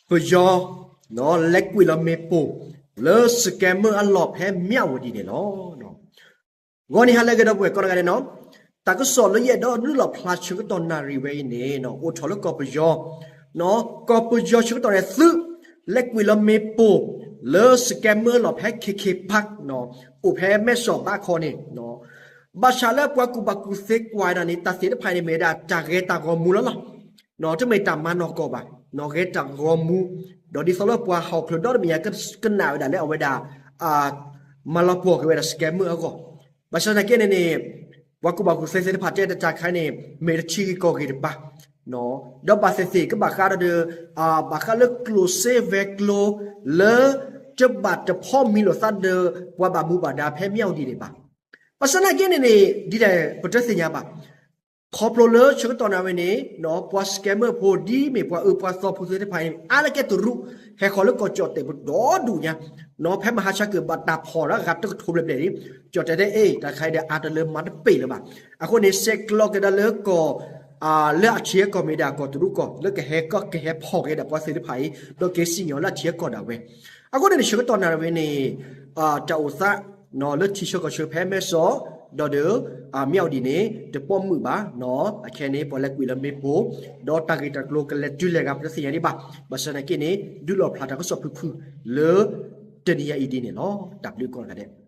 ပယီၤ လဲၤကွံာ်လီၤမ့ၣ်ပိၢ် လၢ scammer အလီၢ်ဖဲမၠၣ်ဝတံၤန့ၣ်လီၤ. ဂီၤနံၤဟါလၢအဂ့ၤ ဒီပုၢ်ဝဲၢ်ကိးဂၤဒဲးနီၤ, တၢ်ကစီၣ်လၢယအဲၣ်ဒိးဒုးလီၣ်ဖျါဆၢကတီၢ်နၣ်ရံၣ်ဝဲအံၤန့ၣ် အိၣ်ထီၣ်လၢကီၢ်ပယီၤ, ကီၢ်ပယီၤဆၢကတီၢ်န့ၣ် သုးလဲၤကွံာ်လီၤမ့ၣ်ပိၢ် လၢ scammer လီၢ်ဖဲ ခ့ခ့ park အိၣ်ဖဲမဲၢ်ဆီးဘးခီန့ၣ် ဘၣ်ဆၣ်လၢပှၤကူၣ်ဘၣ်ကူၣ်သ့ကွၢ်ဒၣ်န့ၣ် တၢ်သ့ၣ်တဖၣ်န့ၣ် မ့ၢ်ဝဲဒၣ်တၢ်ဂဲၤတၢ်ဂီၤမူလီၤလီၤ. တမ့ၢ်တၢ်မၤနီၢ်ကီၢ်ဘၣ်, ဂဲၤတၢ်ဂီၤမူ, ဒီးဒ်သိးလၢပှၤဟီၣ်ခိၣ်ဒီတမံၤညါ ကနၣ်ဝဲဒၣ်လၢအဝဲဒၣ် မၤလီၤပှီၢ်က့ၤဝဲဒၣ် scammer အဂီၢ်. ဘၣ်ဆၣ်သနာ်က့န့ၣ်န့ၣ် ပှၤကူၣ်ဘၣ်ကူၣ်သ့သ့ၣ်တဖၣ်တဲ တၢ်ခါန့ၣ် မ့ၢ်တထံဂ့ၤကီၢ်ဂ့ၤတပၤ, ဒီးဘၣ်သ့ၣ်သ့ၣ် ကဘၣ်ဃးဒီး ဘၣ်ဃးလၢကျိၣ်စ့ဝဲၤကျိၤ လၢတဘၣ်တဖီမံၤလိာ်သးဒီး ပှၤဘၣ်မူဘၣ်ဒါဖဲမၠၣ်ဝတံၤန့ၣ်ဘၣ်. ဘၣ်ဆၣ်သနာ်က့န့ၣ်န့ၣ် ဒ်လဲၣ်ပတသ့ၣ်ညါဘၣ်. ခီဖျိလၢဆၢကတီၢ်နၣ်ရံၣ်ဝဲန့ၣ် ပှၤ scammer ဖိ ဒ်မ့ၢ်ပှၤအၢပှၤသီဖိသ့ၣ်တဖၣ်န့ၣ် အါလၢကဲတရူး ဟဲဃီၤလၢကီၢ်ကၠီၣ်တဲၣ်ပူၤဒီဒူၣ်ညါ, ဖဲမဟါဆါကၢၣ်ဘၣ်တၢ်ဖီၣ်လၢအဂၤတကထိဘျဲၣ်ဘျဲၣ်န့ၣ် ကၠီၣ်တဲၣ်တဲအ့ၣ် တၢ်ခါအံၤဒီးအါတလၢမၤတပ့ၢ်လၢၤဘၣ်. အဃိန့ၣ် ဆဲးကျိးက့ၤဒၣ်လၢကီၢ် လၢအထံအကီၢ်မ့ၢ်ဒၣ်ကီၢ်တရူးကီၢ် လၢကဟဲကီၢ်ကဟဲဖီၣ်က့ၤဒၣ်ပှၤသ့ၣ်တဖၣ်အံၤ ဒီးက့ၤစံၣ်ညီၣ်လၢအထံအကီၢ်ဒၣ်ဝဲ. အဃိန့ၣ်န့ၣ် ဆၢကတီၢ်နၣ်ရံၣ်ဝဲန့ၣ် တၢ်အိၣ်သး လၢထံဆၢကီၢ်ဆၢဖဲမဲၢ်ဆီး ဒီးဒီး မၠၣ်ဝတံၤန့ၣ် တပိာ်မုၣ်ဘၣ်, အခဲန့ၣ် ပှၤလဲၤကွံာ်လီၤမ့ၣ်ပိၢ် ဒီးတၢ်ဂ့ၢ်တၢ်ကျိၤကလဲၤတုၤလဲၤဂၤ ပတသ့ၣ်ညါဒံးဘၣ်. ဘၣ်ဆၣ်သနာ်က့န့ၣ် ဒုးလီၣ်ဖျါတၢ်ကစီၣ်ဖုၣ်ဖုၣ်လၢ တနံၤညါအံၤဒ်န့ၣ်လီၤ. တၢ်ဘျုးကိးဂၤဒဲး